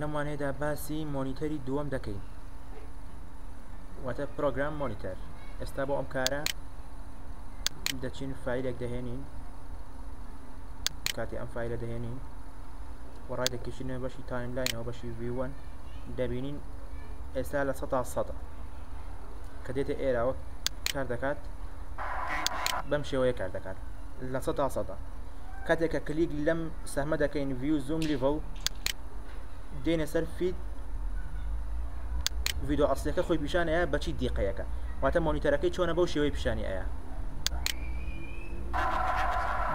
لەم وانەیەدا باسی مۆنیتەری دووەم دەکەین واتە program monitor. ئێستا بۆ ئەم کارە دەچین فایلێک دەهێنین، کاتی ئەم فایلە دەهێنین و ڕای دەکێشینەوە بەشی timeline ەوە بەشی view one، دەبینین ئێستا لە سەدا سەدە کە دێتە ئێراوە کار دەکات، بەم شێوەیە کار دەکات لە سەدا سەدە. کاتێک کە کلیک لەم سەهمە دەکەین view zoom level، دێنە سەر fit، ڤیدۆ ئەسلەکە خۆی پیشان ئەیا بەچی دیقەیەکە، واتە مۆنیتەرەکەی چۆنە بەو شێوەی پیشانی ئەیا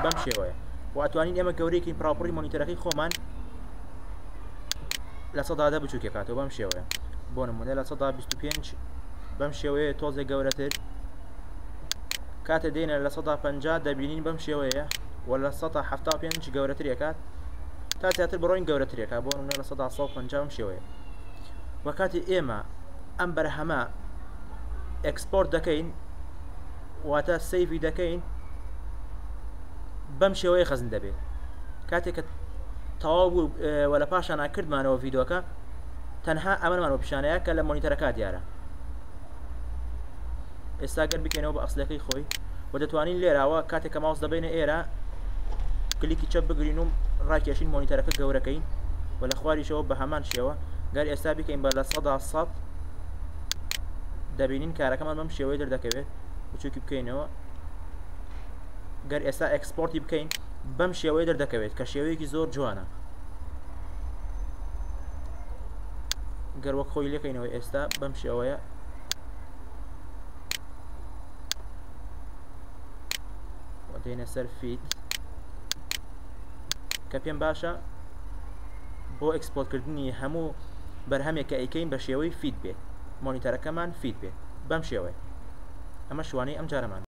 بەم شێوەیە. و ئەتوانین ئێمە گەورەیەکین پراپڕی مۆنیتەرەکەی خۆمان 10% بچووکێکاتەوە بەم شێوەیە، بۆ نمونە 25% بەم شێوەیە تۆزێک گەورەتر. کاتێ دێنە 50% دەبینین بەم شێوەیە و 75% گەورەتر یەکات، تا زیاتر بڕۆین گەورەترێکا، بۆ نمونە 150% بەم شێوەیە. و کاتی ئێمە ئەم بەرهەمە export دەکەین، واتە save ی دەکەین، بەم شێوەیە خەزن دەبێت. کاتێک کە تەواو بوو و لە پاشانە کردمانەوە ڤیدۆکە، تەنها ئەمەمان بۆ پیشانەیە کە لە مۆنیتەرەکە دیارە. ئێستا گەر بکەینەوە بە ئەسلەکەی خۆی و دەتوانین لێراوە کاتێک کە ماوس دەبینە ئێرە کلیکی چەپ بگرین و ڕاکێشین مۆنیتەرەکە گەورەکەین و لە خواریشەوە بە هەمان شێوە. گەر ئێستا بکەین بە 100% دەبینین کارەکەمان بەم شێوەیە دەردەکەوێت. بچووکی بکەینەوە، گەر ئێستا export ی بکەین بەم شێوەیە دەردەکەوێت کە شێوەیەکی زۆر جوانە. گەر وەک خۆی لەکەینەوە ئێستا بەم شێوەیە دێنە سەر fit کە پێم باشە بۆ export کردنی هەموو بەرهەمێک کە ئەیکەین بە شێوەی fit بێت، مۆنیتەرەکەمان fit بێت بەم شێوەیە. ئەمە شوانەی ئەم جارەمان.